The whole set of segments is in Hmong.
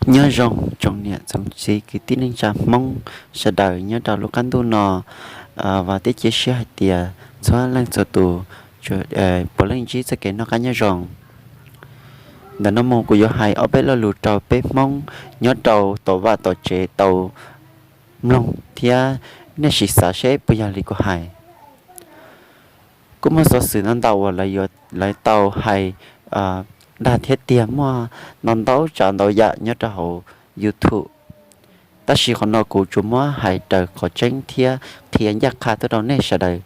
Nyob zoo tsoom niam tsoom txiv kwv tij neej tsa Hmoob sawv daws nyob rau lub qab ntuj no. Vam thiab cia siab hais tias txhua leej txhua tus puav leej ntsib txoj kev noj qab nyob zoo. Ntawm no mus kuv yuav hais ob peb lo lus rau peb Hmoob nyob rau tom vaj tom tsev tau mloog thiab nej sim xav seb puas yog li kuv hais. Kuj muaj xov xwm ntau ntau uas lawv tau hais dag thiab tiag muaj ntau ntau tsav ntau yam nyob rau hauv YouTube. Tab sis qhov no kuv tsuas muab hais raws qhov tseeb thiab qhia ncaj qha tuaj rau nej sawv daws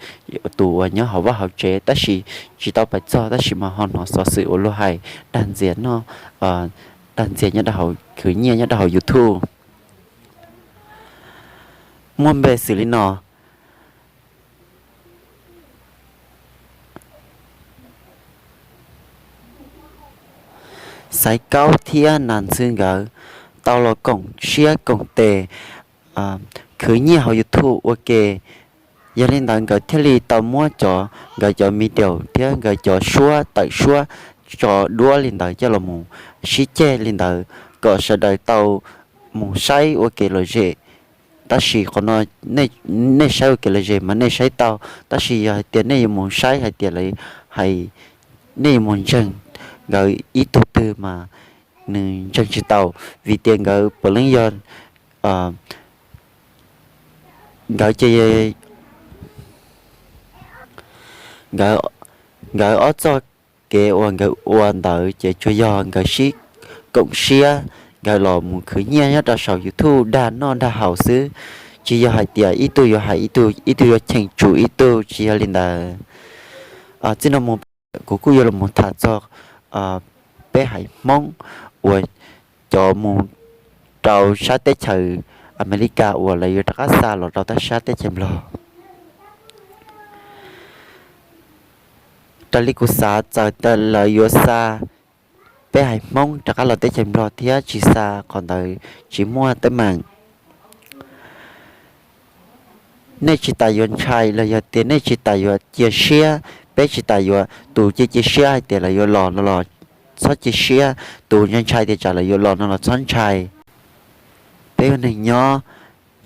tus uas nyob hauv vaj hauv tsev tab sis tsis tau pais txog tab sis mas ho hnov xov xwm uas luag hais dag ntxias noj, dag ntxias nyob rau hauv khwv nyiaj nyob rau hauv YouTube. Muaj npe xws li no. Xaiv Kaub thiab Nas Ntxhw nkawd tau los koom siab koom tes khwv nyiaj hauv YouTube ua ke. Yog li ntawd nkawd thiaj li tau muab cov nkawd cov video thiab nkawd cov suab tawm suab tso duab li ntawd coj los mus sib ceg li ntawd kom sawv daws tau mus saib ua kev lom zem. Tab sis qhov no nej saib ua kev lom zem mas nej saib tau, tab sis yog hais tias nej yuav mus saib hais tias lawv hais, nej yuav mus ntseeg nkawd ib tug twg mas nws ntseeg tsis tau, vim tias nkawd puav leej yog nkawd ces nkawd ob txoj kev uas nkawd ua ntawd ces tsuas yog nkawd sib koom siab, nkawd los mus khwv nyiaj nyob rau saum YouTube dag noj dag haus xwb, tsis yog hais tias ib tug yuav hais ib tug, ib tug yuav cheem tsum ib tug, tsis yog li ntawd. Txij no mus kuv kuj yuav los tham txog peb haiv Hmoob uas cov mus rau sab teb chaws Amelikas uas lawv yuav rov qab xa los rau sab teb chaws Nplog. Raws li kuv xav txawm tias lawv yuav xa peb haiv Hmoob rov qab los teb chaws Nplog thiab tsis xa qhov ntawd tsis muaj teeb meem. Nej tsis tas yuav ntshai los yog tias nej tsis tas yuav cia siab, peb tsis tas yuav, tus cia cia siab hais tias lawv yuav los no los txhob cia siab, tus ntshai ntshai tias tsam lawv yuav los no los txhob ntshai. Peb ua neeg nyob,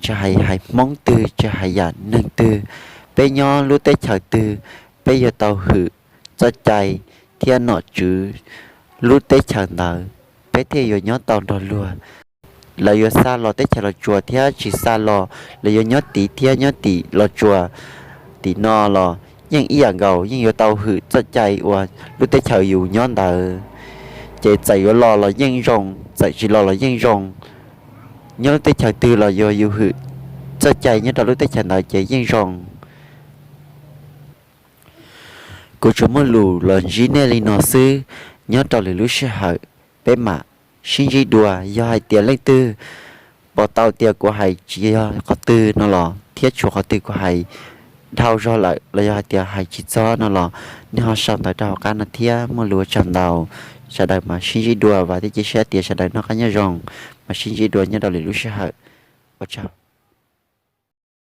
tsis hais haiv Hmoob twg tsis hais yam neeg twg, peb nyob lub teb chaws twg, peb yuav tau hwm txoj cai thiab nom tswv lub teb chaws ntawd, peb thiaj yuav nyob tau nrog luag. Lawv yuav xa los teb chaws Los Tsuas thiab tsis xa los, lawv yuav nyob tid thiab nyob tim Los Tsuas tim no los yeej ib yam nkaus, yeej yuav tau hwm txoj cai uas lub teb chaws yus nyob ntawd. Ces txawm yuav los los yeej zoo, txawm tsis los los yeej zoo, nyob lub teb chaws twg los yuav yus hwm txoj cai nyob rau lub teb chaws ntawd ces yeej zoo. Kuv tsuas muaj lus los ntsib nej li no xwb, nyob rau lwm lub sij hawm peb mam sib ntsib dua. Yog hais tias leej twg pom tau tias kuv hais tsis yog qhov twg no los thiab tshuav qhov twg kuv hais dhau zog lawm los yog hais tias hais tsis txog no los nej ho sau ntawv rau hauv qab no thiab. Muaj lus ua tsaug ntau, sawv daws mam sib ntsib dua, vam thiab cia siab tias sawv daws noj qab nyob zoo, mam sib ntsib dua nyob rau lwm lub sij hawm. Ua tsaug.